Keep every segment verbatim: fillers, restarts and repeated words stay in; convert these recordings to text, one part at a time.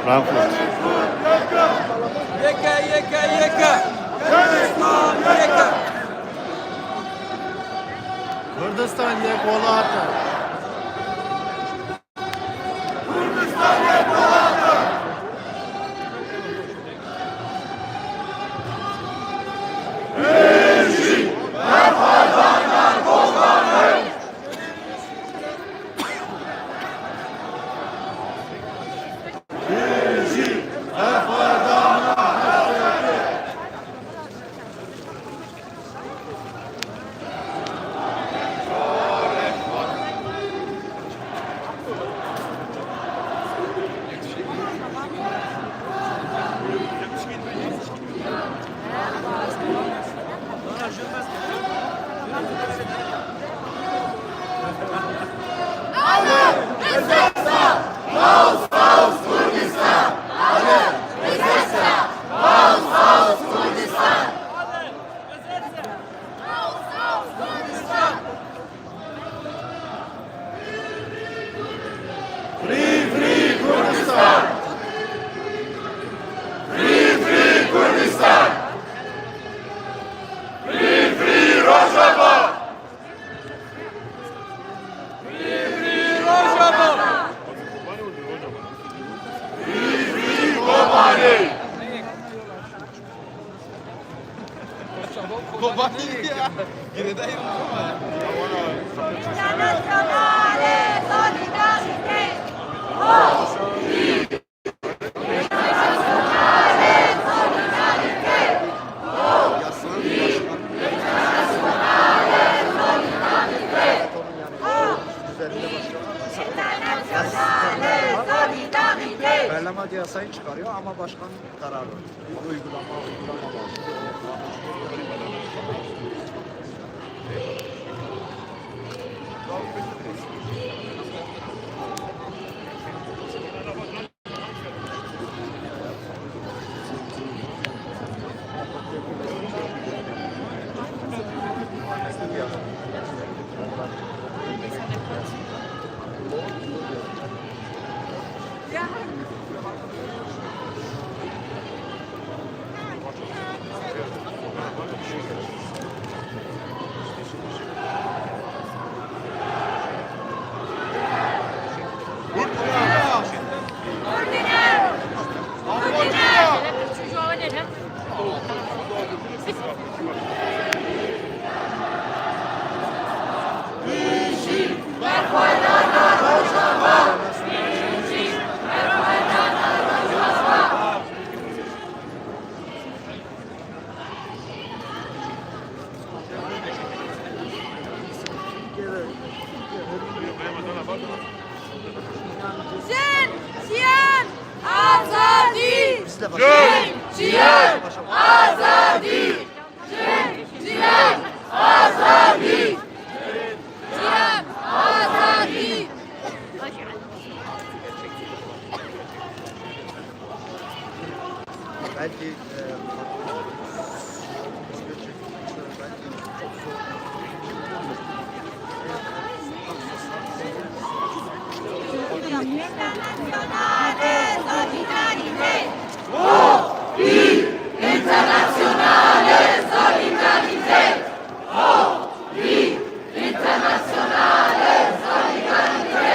Frankfurt. Yeke, yeke, yeke. Kurdistan yeke. Kurdistan yek welat e. Free, free Kurdistan! Free, free Kurdistan! Free, free Rojava! Free, free Rojava! Free, free Kobanê! Internazionale, solidarité! Internazionale, solidarité! Parlament yasayı çıkarıyor ama başkan kararı. Uygulama, uygulama var. Jin, jiyan, azadî! Jin, jiyan, azadî! Jin, jiyan, azadî! Jin, jiyan, azadî! Belki, e, belki çok zor. Internazionale, solidarité! Internazionale, solidarité!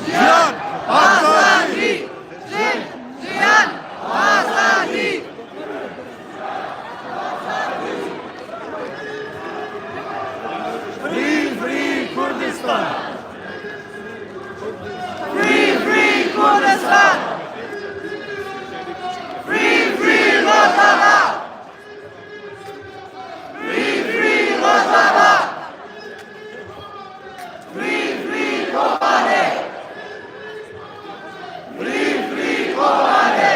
Jiyan, azadî! Jiyan, azadî! Free, free Kurdistan! Free, free Kurdistan! Free, free Rojava! Free, free Rojava! Free, free Kobanê! Free, free Kobanê!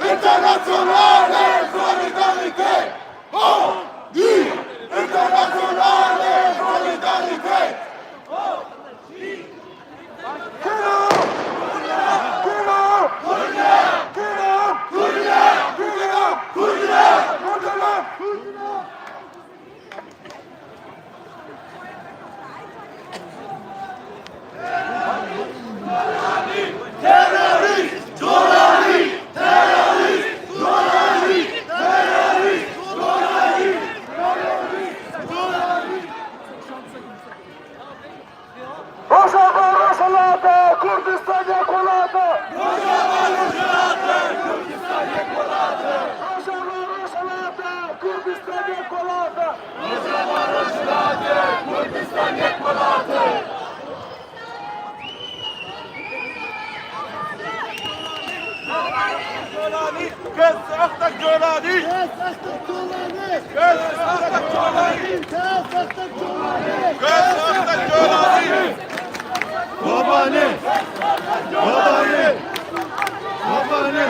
Internazionale solidarità! Rojava, Rojava, Kurdistan yek welat e! Rojava, Rojava, Kurdistan yek welat e! Rojava, Rojava, Kurdistan yek welat e! Rojava, Rojava, Kurdistan yek welat e! Kes extek colanî! Kes extek colanî! Kes extek colanî! Kes extek colanî! Kes extek colanî! Kobanê! Kobanê! Kobanê!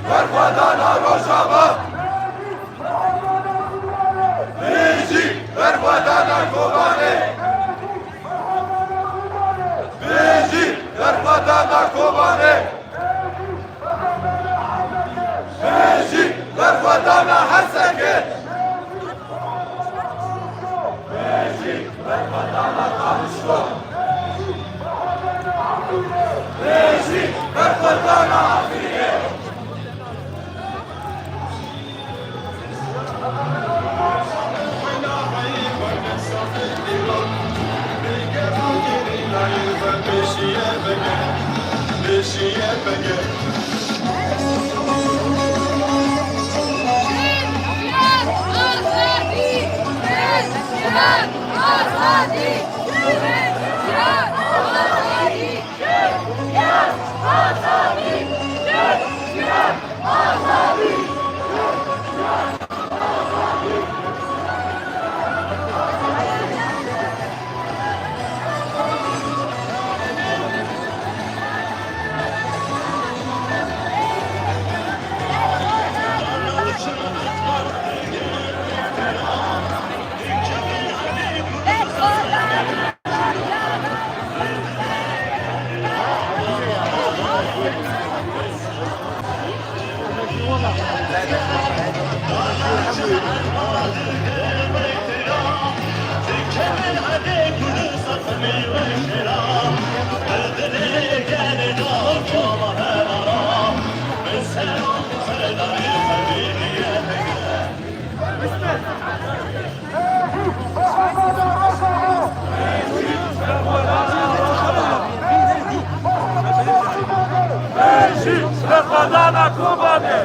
Berxwedana Rojava! Bijî berxwedana Kobanê! Bijî berxwedana Kobanê! Bijî berxwedana Hesekê! Bijî berxwedana Qamişlo! Bijî berxwedana Afrînê! Berxwedana Kobanê!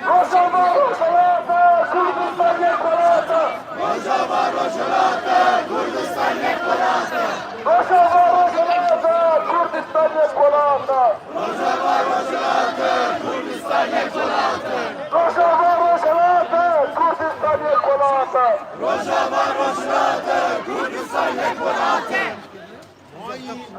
Rojava, Rojava, Kurdistan yek welat e. Rojava, Rojava, Kurdistan yek welat e. Rojava, Rojava, Kurdistan yek welat e. Rojava, Rojava, Kurdistan yek welat e. Rojava, Rojava, Kurdistan yek welat e. Rojava, Rojava, Kurdistan yek welat e. Rojava,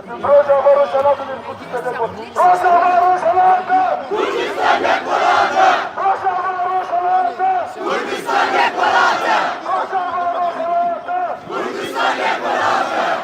Rojava, Kurdistan yek welat e. Rojava, Rojava, Kurdistan yek welat e. Rojava, Rojava, Kurdistan yek welat e. Rojava, Rojava, Kurdistan yek welat e.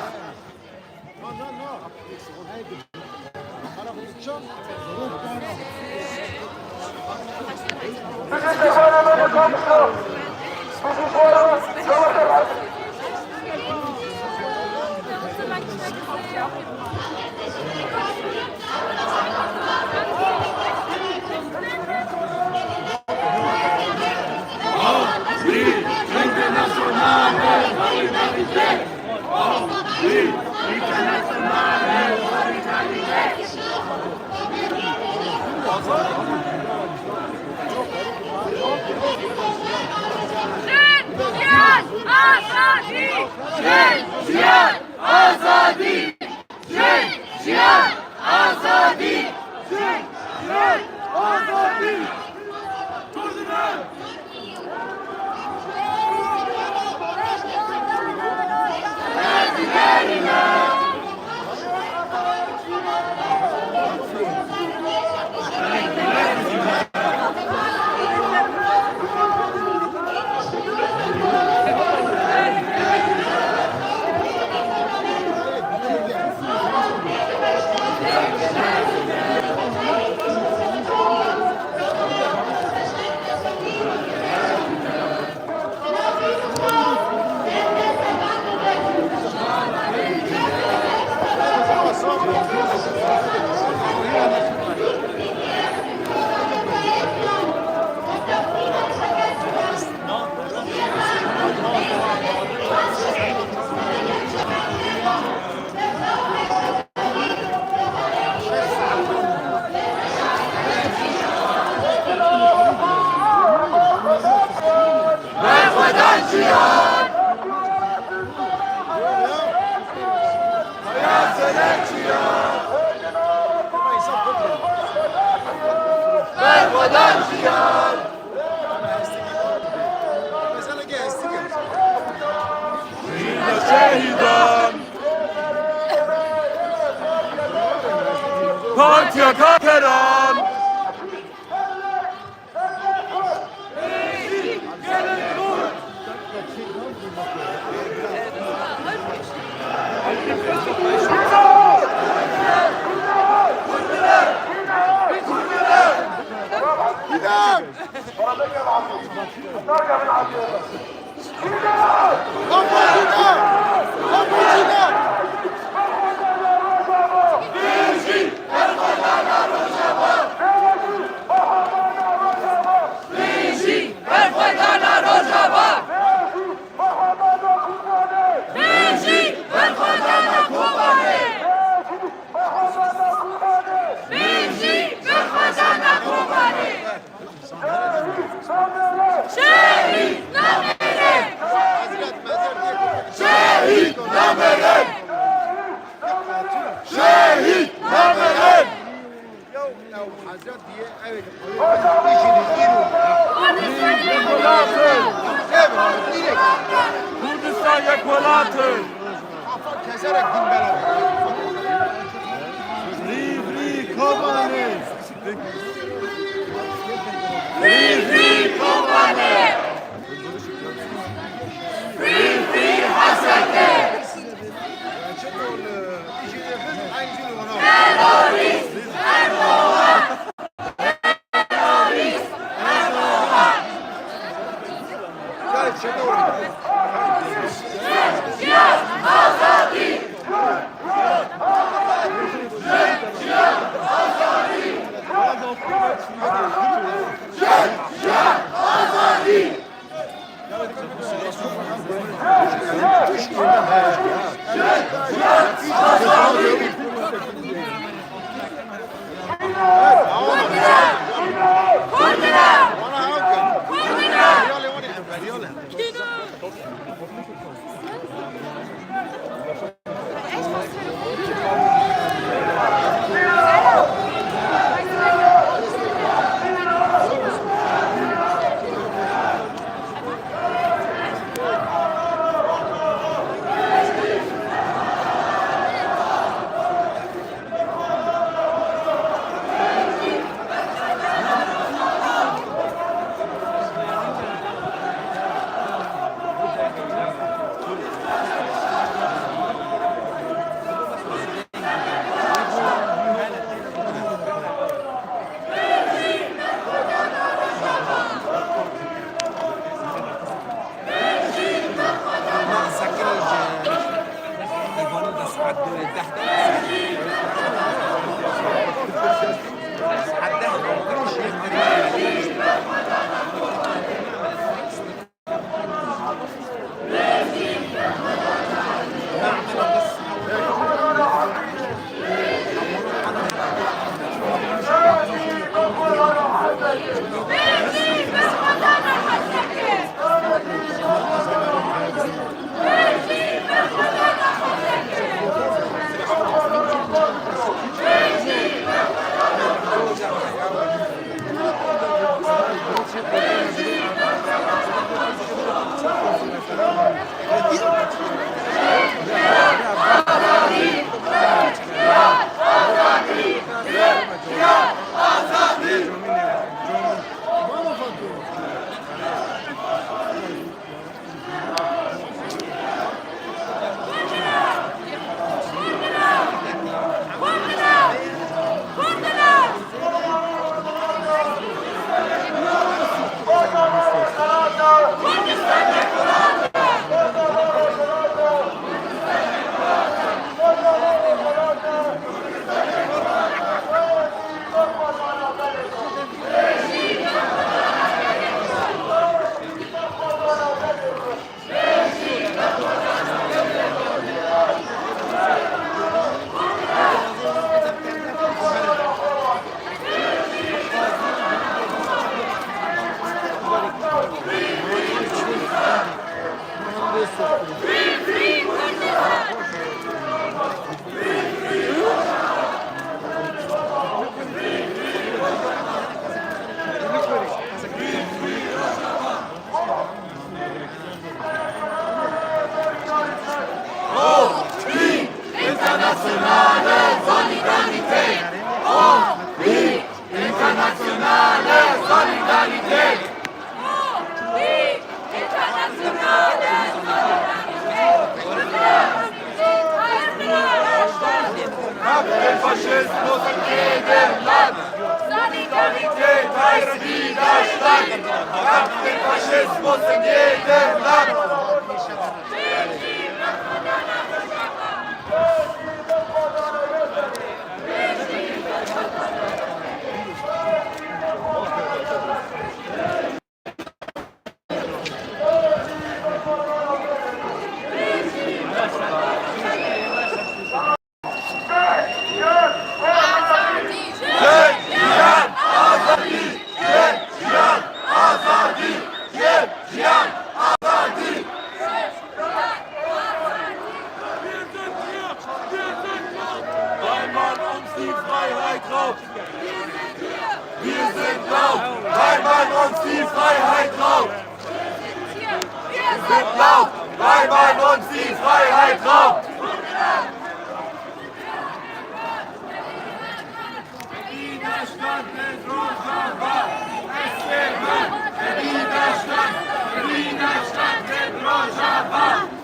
Jin, jiyan, azadî! Jin, jiyan, azadî! Jin, jiyan, azadî! Jin, jiyan, azadî! Berxwedan jiyan! Berxwedan jiyan! Şehîdan! Partiya Karkeran! Berxwedana Rojava! Bêjî berxwedana Kobanê! Bêjî berxwedana Kobanê! Şehîd namêre! Şehîd namêre! Şehîd namêre! Ew, ew hezret diye, ew ê dijî di îro. Ev, direk. Kurdistan yek welat e. Afet keserek din bela. Rî, rî, Kobanê. Rî, rî, Kobanê. Rî, rî, hesretê. Çitur, e, dijî di xist, eyn jî li wana. Terorîst! Terorîst! Gegen den Faschismus in jedem Land! Solidarität heißt Widerstand! Kampf gegen Faschismus in jedem Land! Weil man uns die Freiheit raubt! Wir sind laut, weil man uns die Freiheit raubt! Wir sind laut, weil man uns die Freiheit raubt! Widerstand mit Rojava! Widerstand mit Rojava!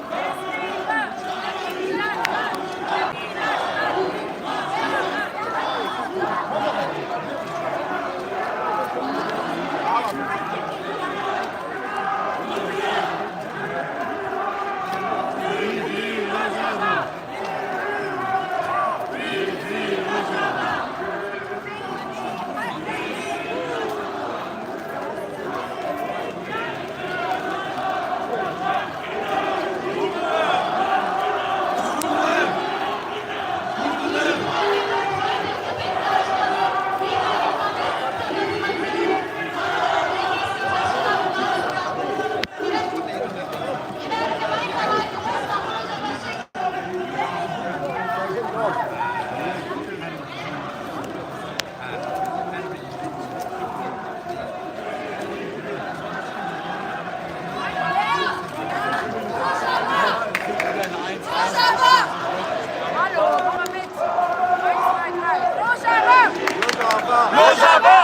Rojava!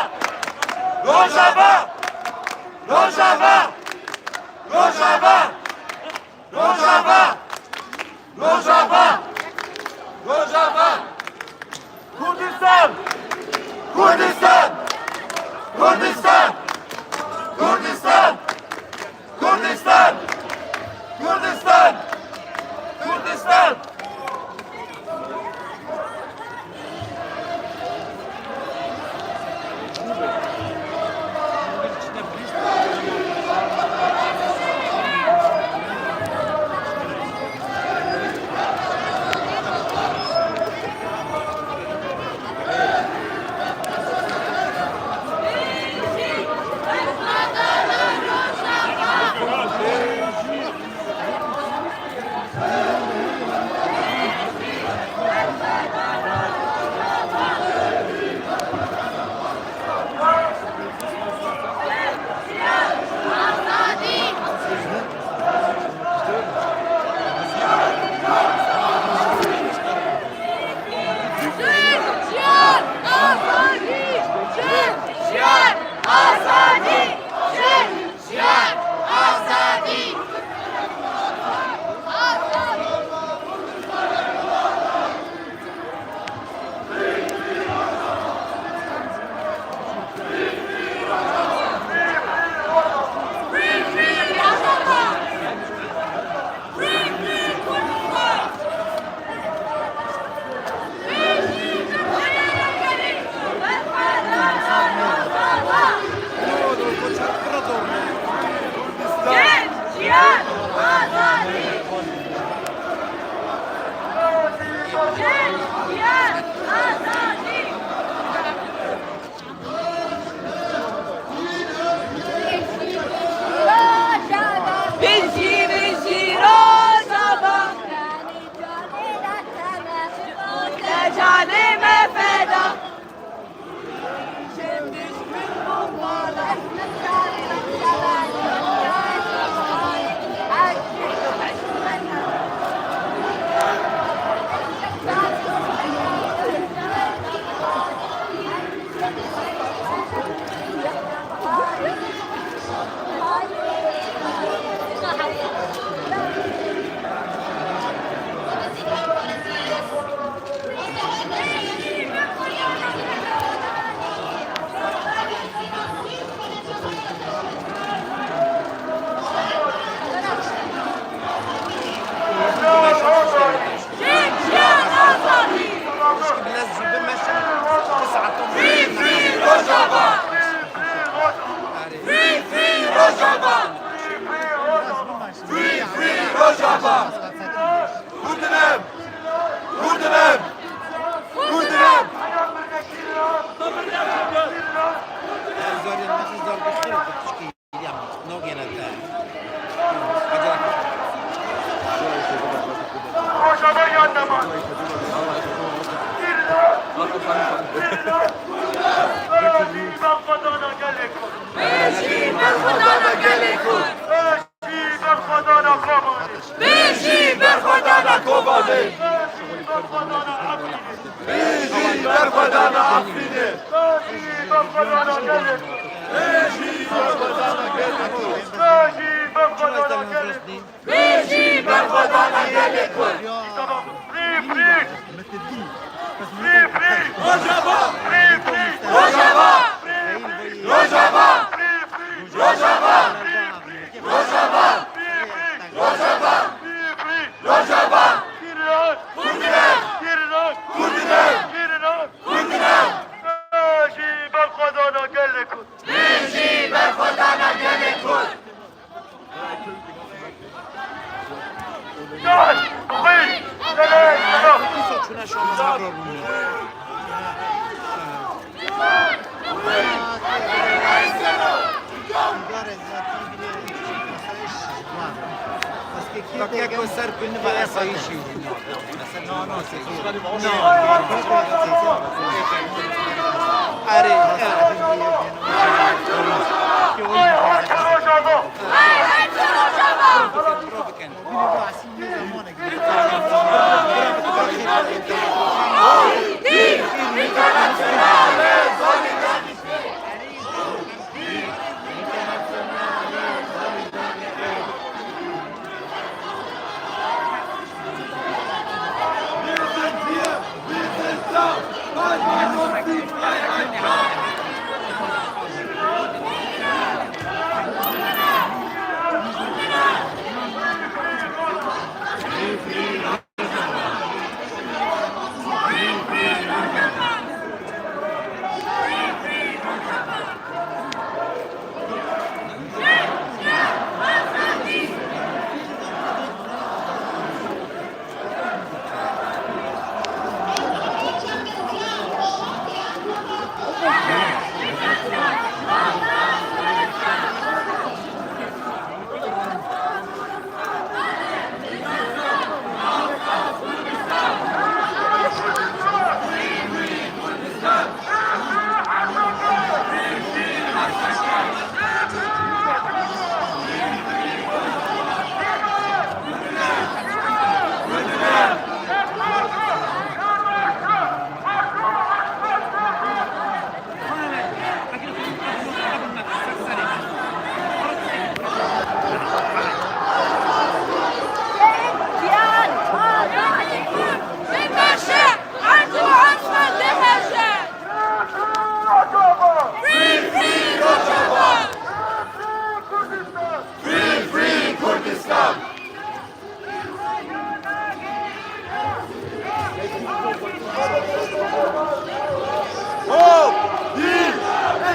Rojava! Rojava! Rojava! Rojava! Rojava! Rojava! Kurdistan! Kurdistan! Kurdistan! Kurdistan! Kurdistan! Kurdistan! Aleme feda. Free, free Rojava! Free, free Rojava! Kurdinim! Kurdinim! Kurdinim! Rojava yanlama! Birlik! Birlik! Birlik! Bêjî berxwedana gelê Kurd! Bêjî berxwedana Kobanê! Bêjî berxwedana Kobanê! Bêjî berxwedana Efrînê! Bêjî berxwedana Efrînê! Bêjî berxwedana gelê Kurd! Bêjî berxwedana gelê Kurd! Bêjî berxwedana gelê Kurd! Bêjî berxwedana gelê Kurd! Free, free! Free, free! Rojava! Free, free! Rojava! Free, free! Rojava! Free, free! Rojava! Free, free! Rojava! Free, free! Rojava! Free, free! Rojava! Kurdinim! Kurdinim! Kurdinim! Kurdinim! Kurdinim! Bêjî berxwedana gelê Kurd! Bêjî berxwedana gelê Kurd! Ser kulî ve esayîşî. No, no, c'est faux. No. Arê, arê. Free, free Rojava! Free, free Kurdistan! Hopp, Dîl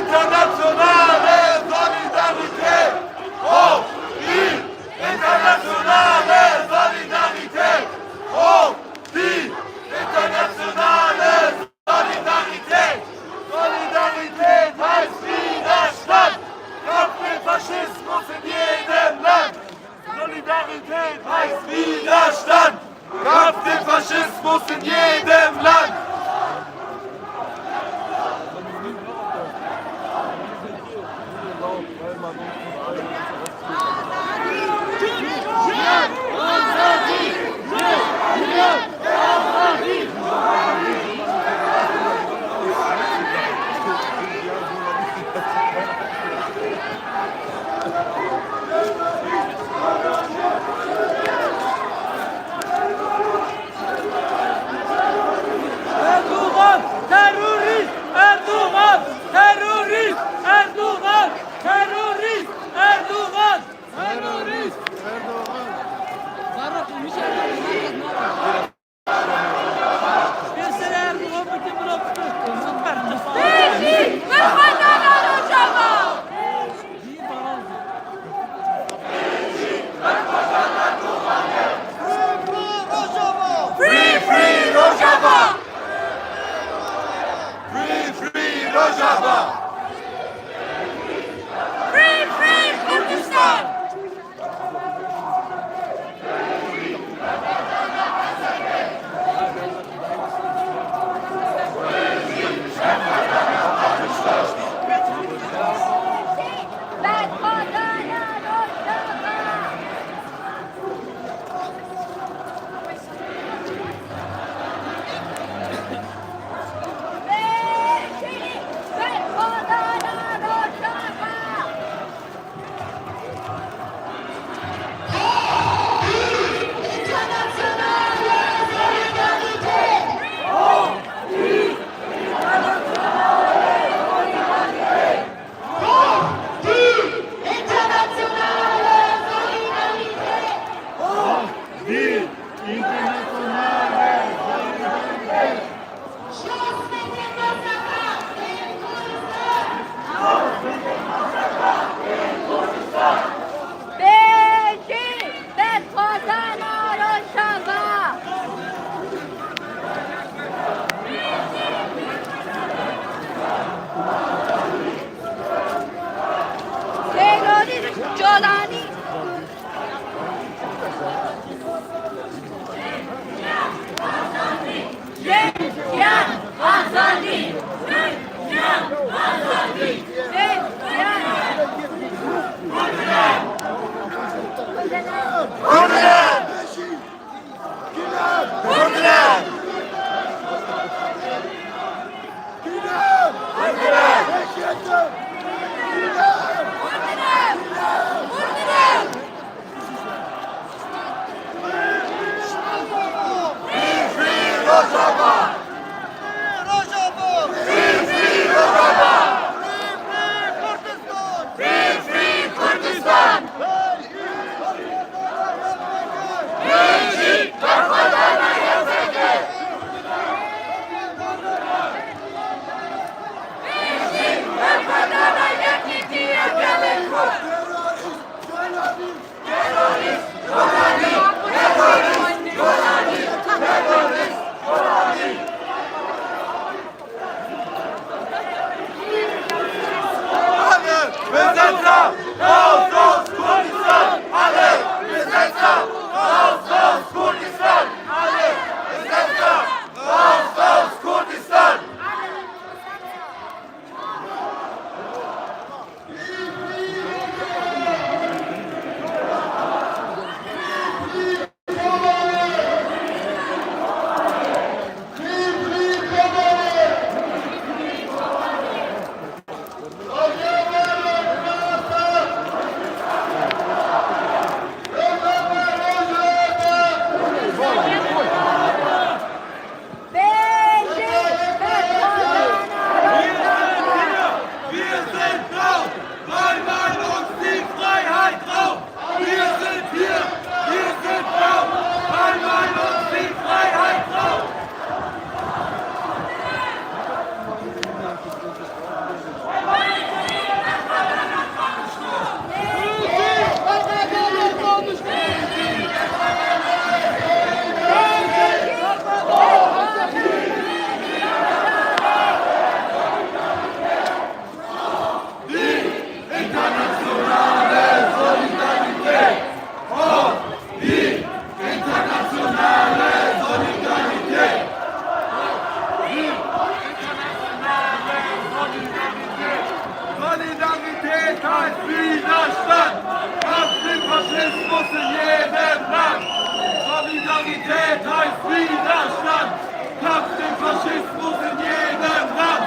Internationale Solidarität! Hopp, Dîl Internationale Solidarität! Hopp, Dîl Internationale Solidarität! Solidarität heisst Widerstand! Kampf gegen Faschismus in jedem Land! Solidarität heisst Widerstand! Kampf gegen Faschismus in jedem Land! Azadî! Jin, jiyan, azadî! Jin, jiyan, azadî! Jin, jiyan! Kurdiler! Kurdiler! Kurdiler! Alle Besetzer raus aus Kurdistan! Alle Besetzer raus aus Kurdistan! Alle Besetzer raus aus Kurdistan! Wir sind laut, weil bei uns die Freiheit raucht. Wir sind hier, wir sind laut, weil bei uns die Freiheit raucht. Die internationale Solidarität! Auf die internationale Solidarität! Solidarität heißt Widerstand! Kampf dem Faschismus in jedem Land! Solidarität heißt Widerstand! Kampf dem Faschismus in jedem Land!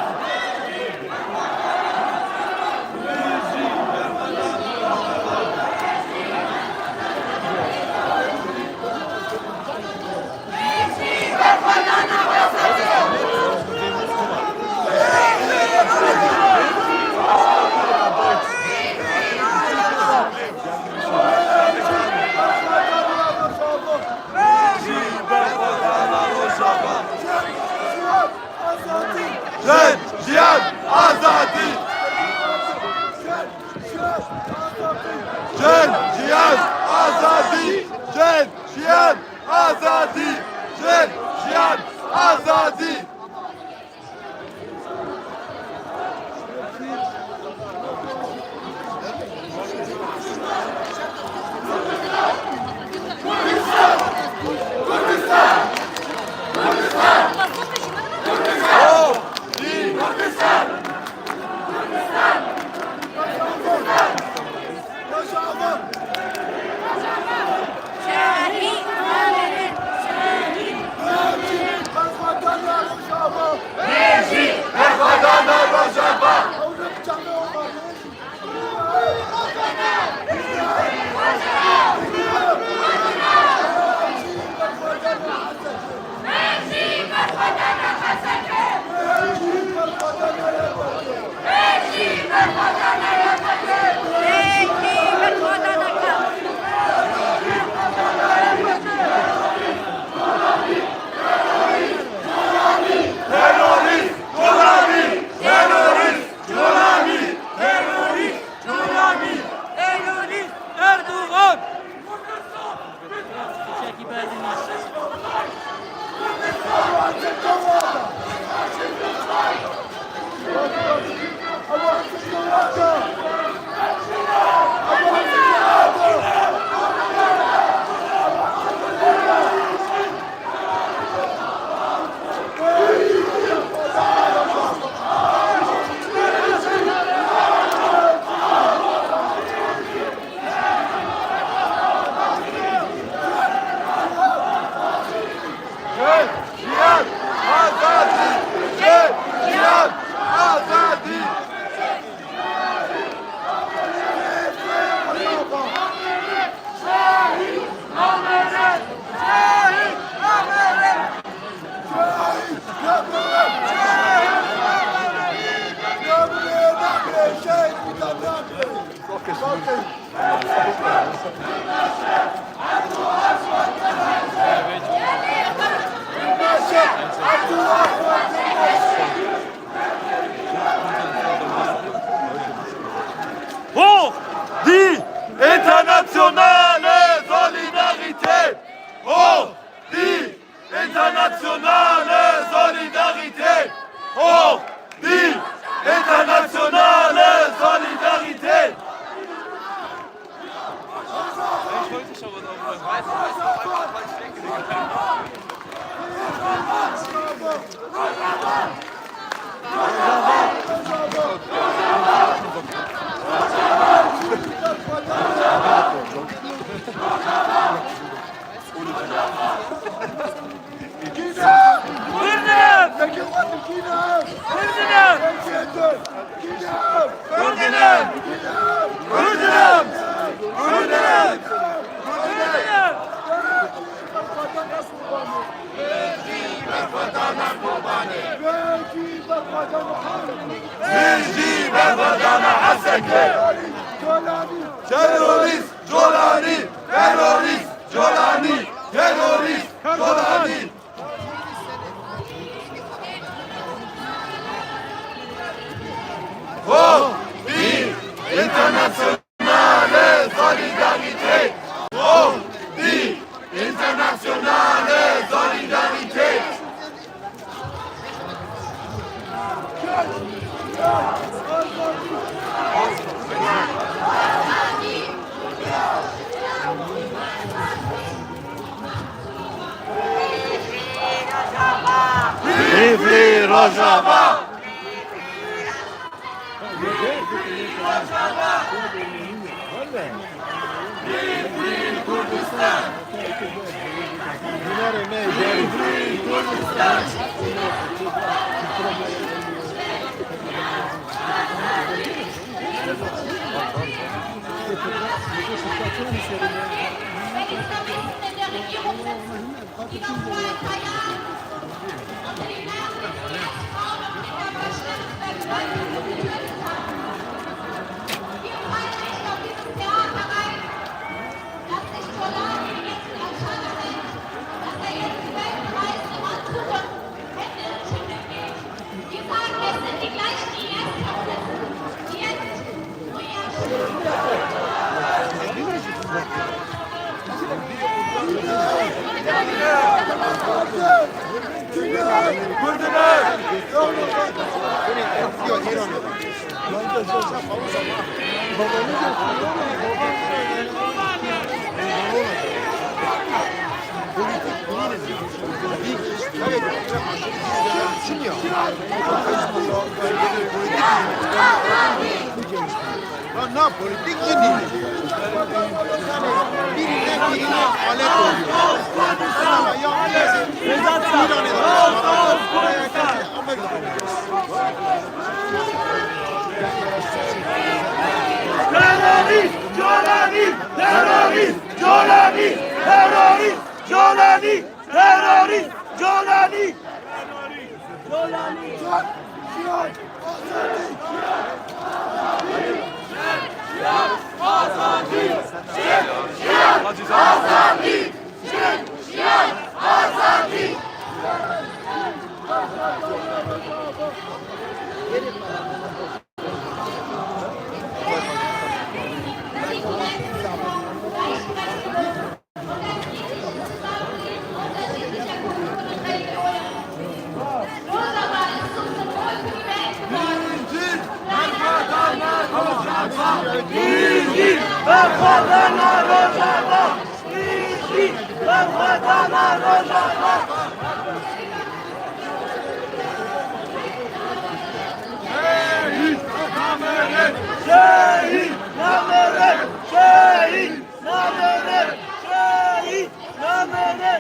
Jin, jiyan, azadî! Jin, jiyan, azadî! Jin, jiyan, azadî! Jin, jiyan, azadî! Rojava! Şehîd! Şehîd! Şehîd! Berxwedana Rojava! Mejî! Berxwedana Rojava! Ewlek çavê Omarê! Terorîst! Gulamî! Terorîst! Gulamî! Terorîst! Gulamî! Terorîst! Erdogan! Hoch die internationale Solidarität! Hoch die internationale Solidarität! Hoch die internationale Solidarität! Terörist! Colanî! Terörist! Colanî! Terörist! Colanî! Hoch die internationale Solidarität! Hoch die internationale Solidarität! Vive Rojava! Na, na, politik jî nîne. Yani birine birine alet oluyor. Mesela ya İran'ı da, Amerika'yı da. Terörist! Colanî! Terörist! Colanî! Terörist! Colanî! Terörist! Colanî! Colanî! Şehîd! Namêrê! Şehîd! Namêrê! Şehîd! Namêrê!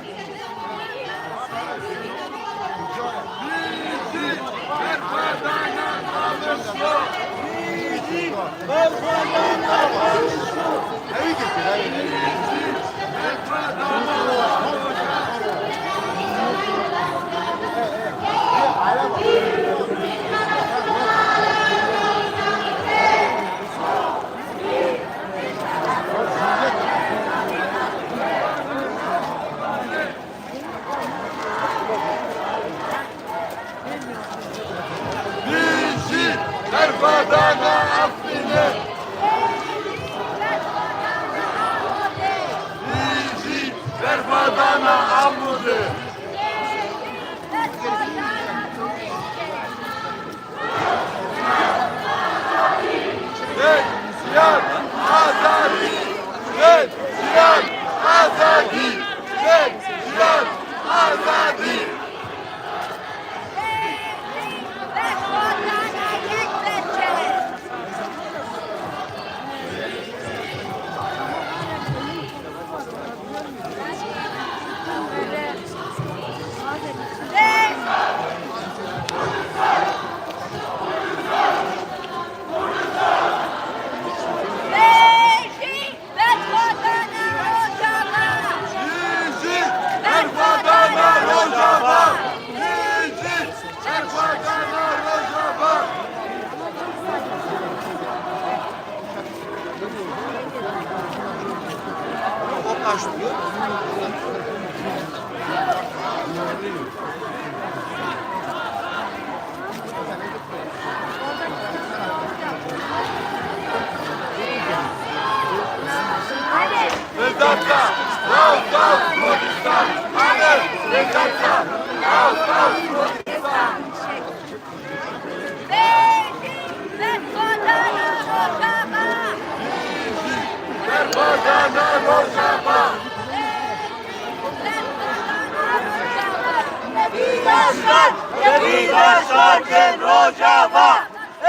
Kevî daştarkên Rojava!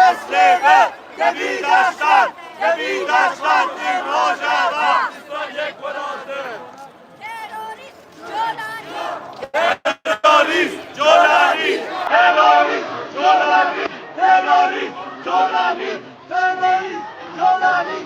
Eslê me! Kevî daştar! Kevî daştarkên Rojava! Kurdistan yek welat e! Terorîst, colanî! Terorîst, colanî! Terorîst, colanî! Terorîst, colanî! Terorîst, colanî!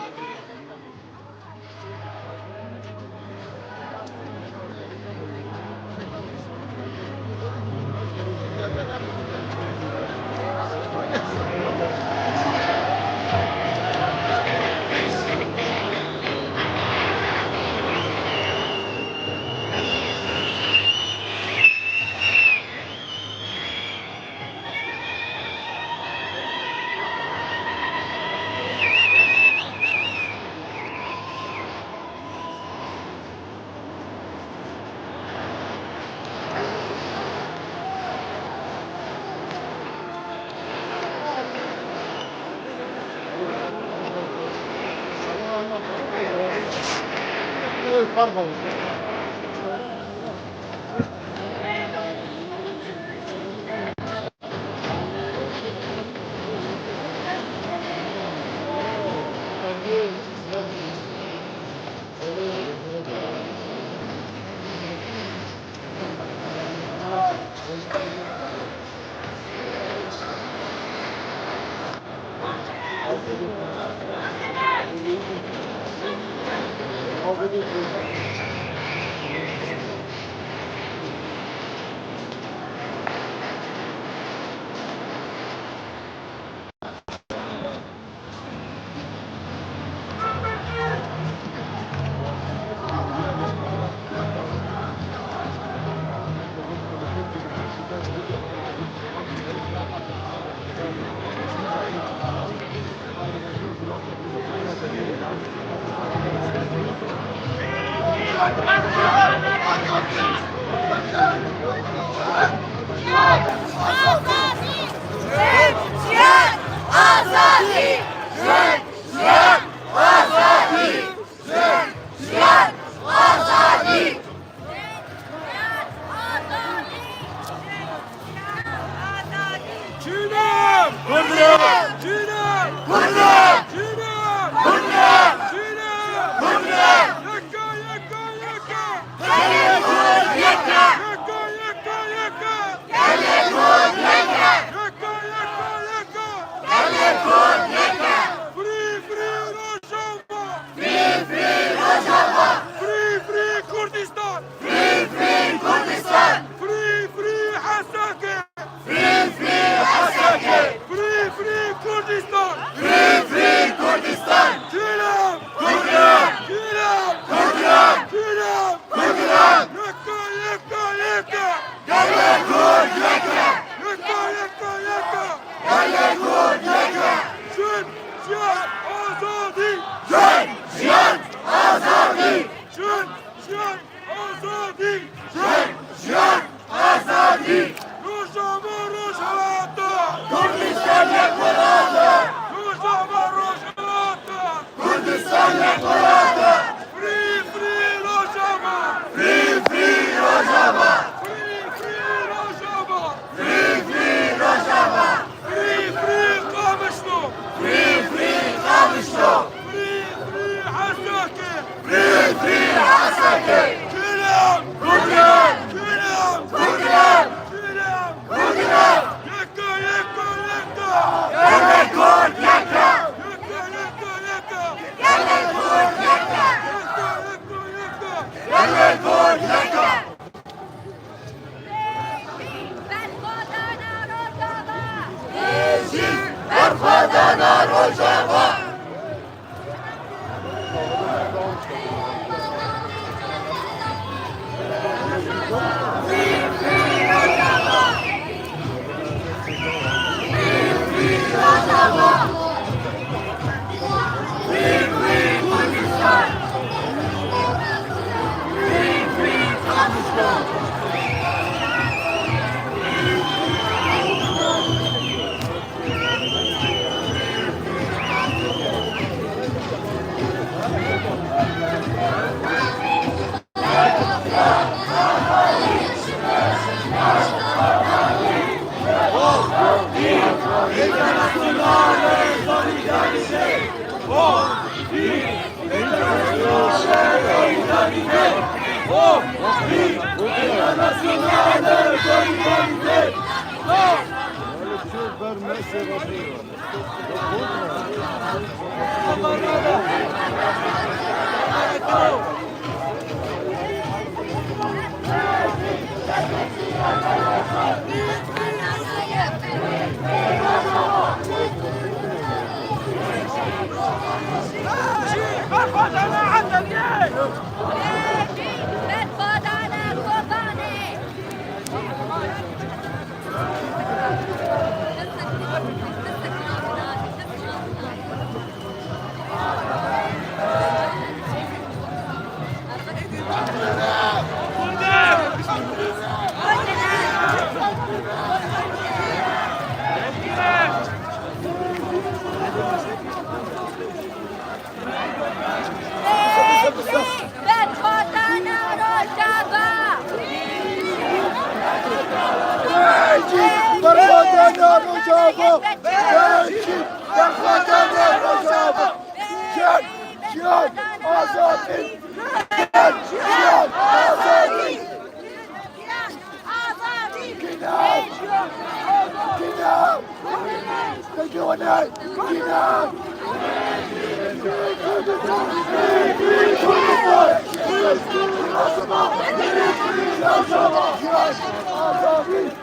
Azadî! Azadî! Azadî! Azadî! Çînem! Kurdiye! Çînem! Kurdiye! Çînem! Kurdiye! Çînem! Kurdiye! Yeka, yeka, yeka! Gelê Kurd yek e! Yeka, yeka, yeka! Gelê Kurd yek e! Yeka, yeka, yeka! Gelê Kurd yek e! Free, free Rojava! Free, free Rojava! Free, free Kurdistan! Free, free Kurdistan! Free, free Hasake! Free, free Hasake! Free, free Kurdistan! Free, free Kurdistan! Çînem! Kurdiye! Çînem! Kurdiye! Çînem! Kurdiye! Yeka, yeka, yeka! Gelê Kurd yek e! Yeka, yeka, yeka! Gelê Kurd yek e! Jin, jiyan, azadî! Jin, jiyan, azadî! Jin, jiyan, azadî! Jin, jiyan, azadî! Rojava, Rojava! Kurdistan yek welat e! Rojava, Rojava! Kurdistan yek welat e! Free, free Rojava! Free, free Rojava! Free, free Rojava! Free, free Rojava! Free, free Qamişlo! Free, free Qamişlo! Free, free Hasake! Free, free Hasake! Çînem! Kurdiye! Çînem! Kurdiye! Çînem! Kurdiye! Yeka, yeka, yeka! Gelê Kurd yek e! Yeka, yeka, yeka! Gelê Kurd yek e! Yeka, yeka, yeka! Gelê Kurd yek e! Berxwedana Rojava! Berxwedana Rojava! Berxwedana Rojava! Berxwedana Rojava! Berxwedana Rojava! Jiyan, jiyan, azadî! Jiyan, jiyan, azadî! Azadî! Ginan! Ginan! Ginan! Azadî!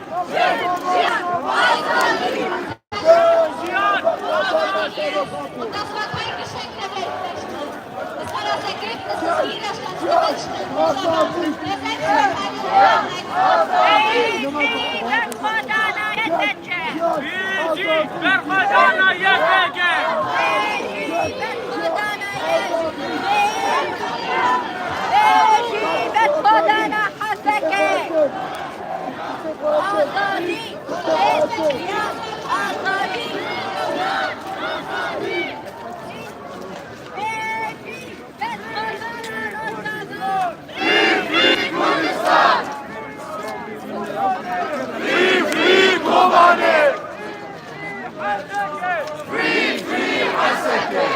Free, free Kobanê! Free, free Heseke!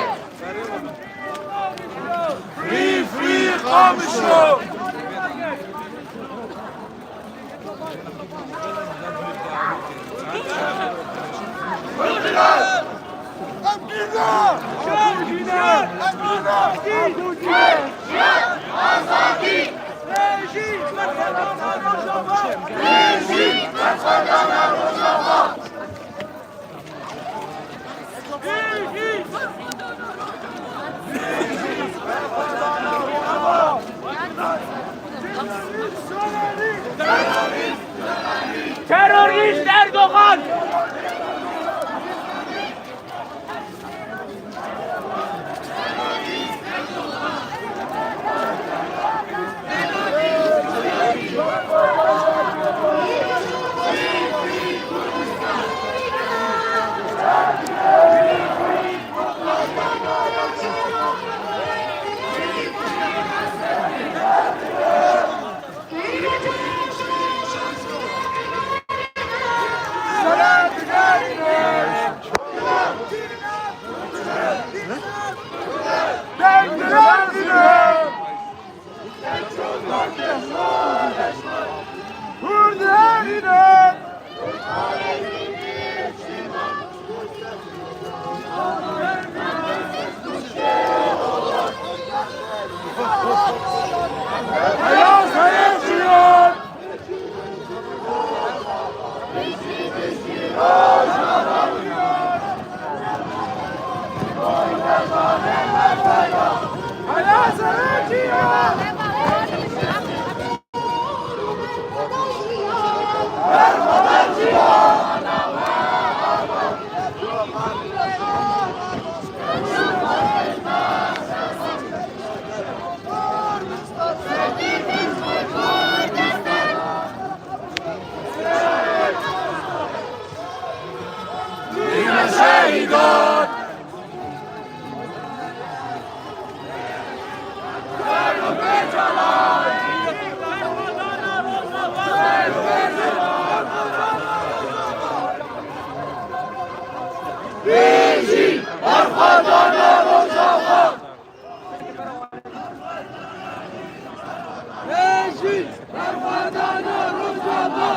Free, free Qamişlo! Terorist Erdogan! Bijî berxwedana Rojava! Bijî berxwedana Rojava!